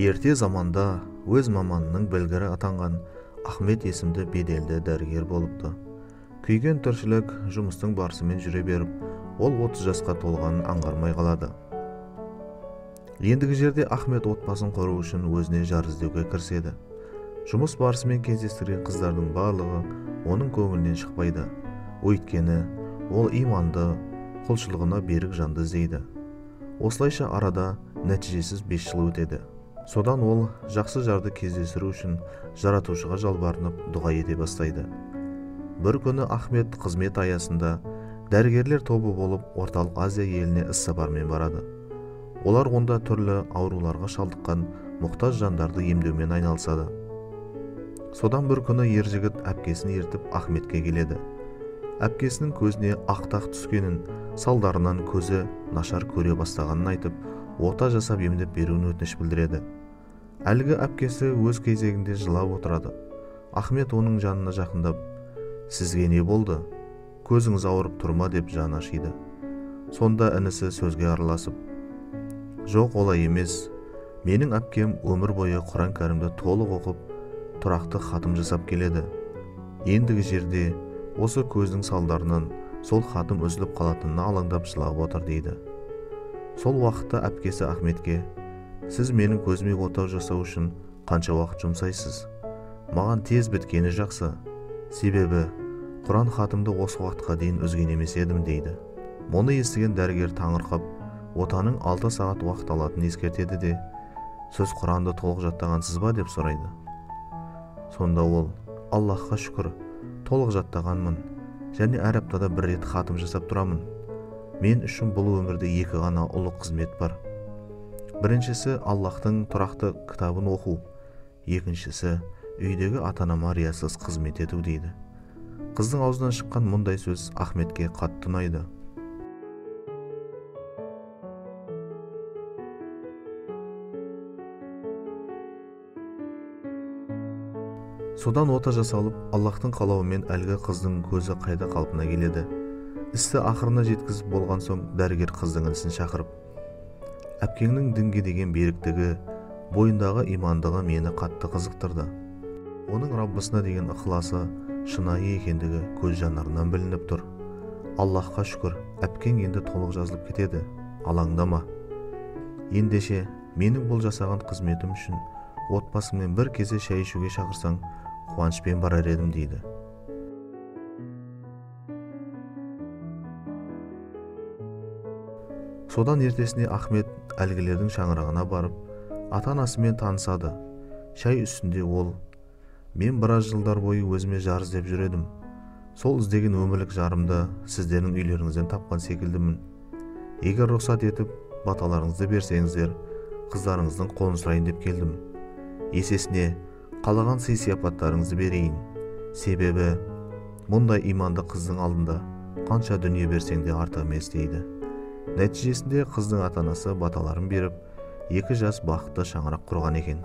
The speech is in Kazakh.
Ерте заманда өз маманының білгірі атанған Ахмет есімді беделді дәрігер болыпты. Күйген тіршілік жұмыстың барысымен жүре беріп, ол 30 жасқа толғанын аңғармай қалады. Ендігі жерде Ахмет отбасын құру үшін өзіне жар іздеуге кіріседі. Жұмыс барысымен кездестірген қыздардың барлығы оның көңілінен шықпайды. Өйткені ол иманды, құлшылығына берік жанды іздейді. Осылайша арада нәтижесіз 5 жыл өтеді. Содан ол жақсы жарды кездестіру үшін жаратушыға жалбарынып дұға ете бастайды. Бір күні Ахмет қызмет аясында дәрігерлер тобы болып Орталық Азия еліне іс-сапармен барады. Олар онда түрлі ауруларға шалдыққан мұқтаж жандарды емдеумен айналысады. Содан бір күні ер жігіт әпкесін ертіп Ахметке келеді. Әпкесінің көзіне ақтақ түскенін, салдарынан көзі нашар көре бастағанын айтып, ота жасап емдеп беруін өтініш білдіреді. Әлгі әпкесі өз кезегінде жылап отырады. Ахмет оның жанына жақындап, «Сізге не болды? Көзіңіз ауырып тұр ма?» деп жаны ашиды. Сонда інісі сөзге араласып, «Жоқ, олай емес. Менің әпкем өмір бойы Құран кәрімді толық оқып, тұрақты хатым жасап келеді. Ендігі жерде осы көздің салдарынан сол хатым үзіліп қалатынына алаңдап жылап отыр» дейді. Сол уақытта әпкесі Ахметке, «Сіз менің көзіме ота жасау үшін қанша уақыт жұмсайсыз? Маған тез біткені жақсы. Себебі Құран хатымды осы уақытқа дейін үзген емес едім» дейді. Мұны естіген дәрігер таңырқап, отаның 6 сағат уақыт алатынын ескертеді де, «Сіз Құранды толық жаттағансыз ба?» деп сұрайды. Сонда ол, «Аллаһқа шүкір, толық жаттағанмын және әр аптада бір рет хатым жасап тұрамын. Мен үшін бұл өмірде екі ғана ұлы қызмет бар. Біріншісі Аллаһтың тұрақты кітабын оқу, екіншісі үйдегі ата-анама риясыз қызмет ету» дейді. Қыздың аузынан шыққан мұндай сөз Ахметке қатты ұнайды. Содан ота жасалып, Аллаһтың қалауымен әлгі қыздың көзі қайта қалпына келеді. Істі ақырына жеткізіп болған соң дәрігер қыздың інісін шақырып, «Әпкеңнің дінге деген беріктігі, бойындағы имандығы мені қатты қызықтырды. Оның Раббысына деген ықыласы шынайы екендігі көз жанарынан білініп тұр. Аллаһқа шүкір, әпкең енді толық жазылып кетеді, алаңдама. Ендеше, менің бұл жасаған қызметім үшін отбасыңмен бір кесе шай ішуге шақырсаң, қуанышпен барар едім» дейді. Содан ертесіне Ахмет әлгілердің шаңырағына барып, ата-анасымен танысады. Шай үстінде ол, «Мен біраз жылдар бойы өзіме жар іздеп жүр едім. Сол іздеген өмірлік жарымды сіздердің үйлеріңізден тапқан секілдімін. Егер рұқсат етіп, баталарыңызды берсеңіздер, қыздарыңыздың қолын сұрайын деп келдім. Есесіне қалаған сый-сияпаттарыңызды берейін. Себебі мұндай иманды қыздың алдында қанша дүние берсең де артық емес» дейді. Нәтижесінде қыздың ата-анасы баталарын беріп, екі жас бақытты шаңырақ құрған екен.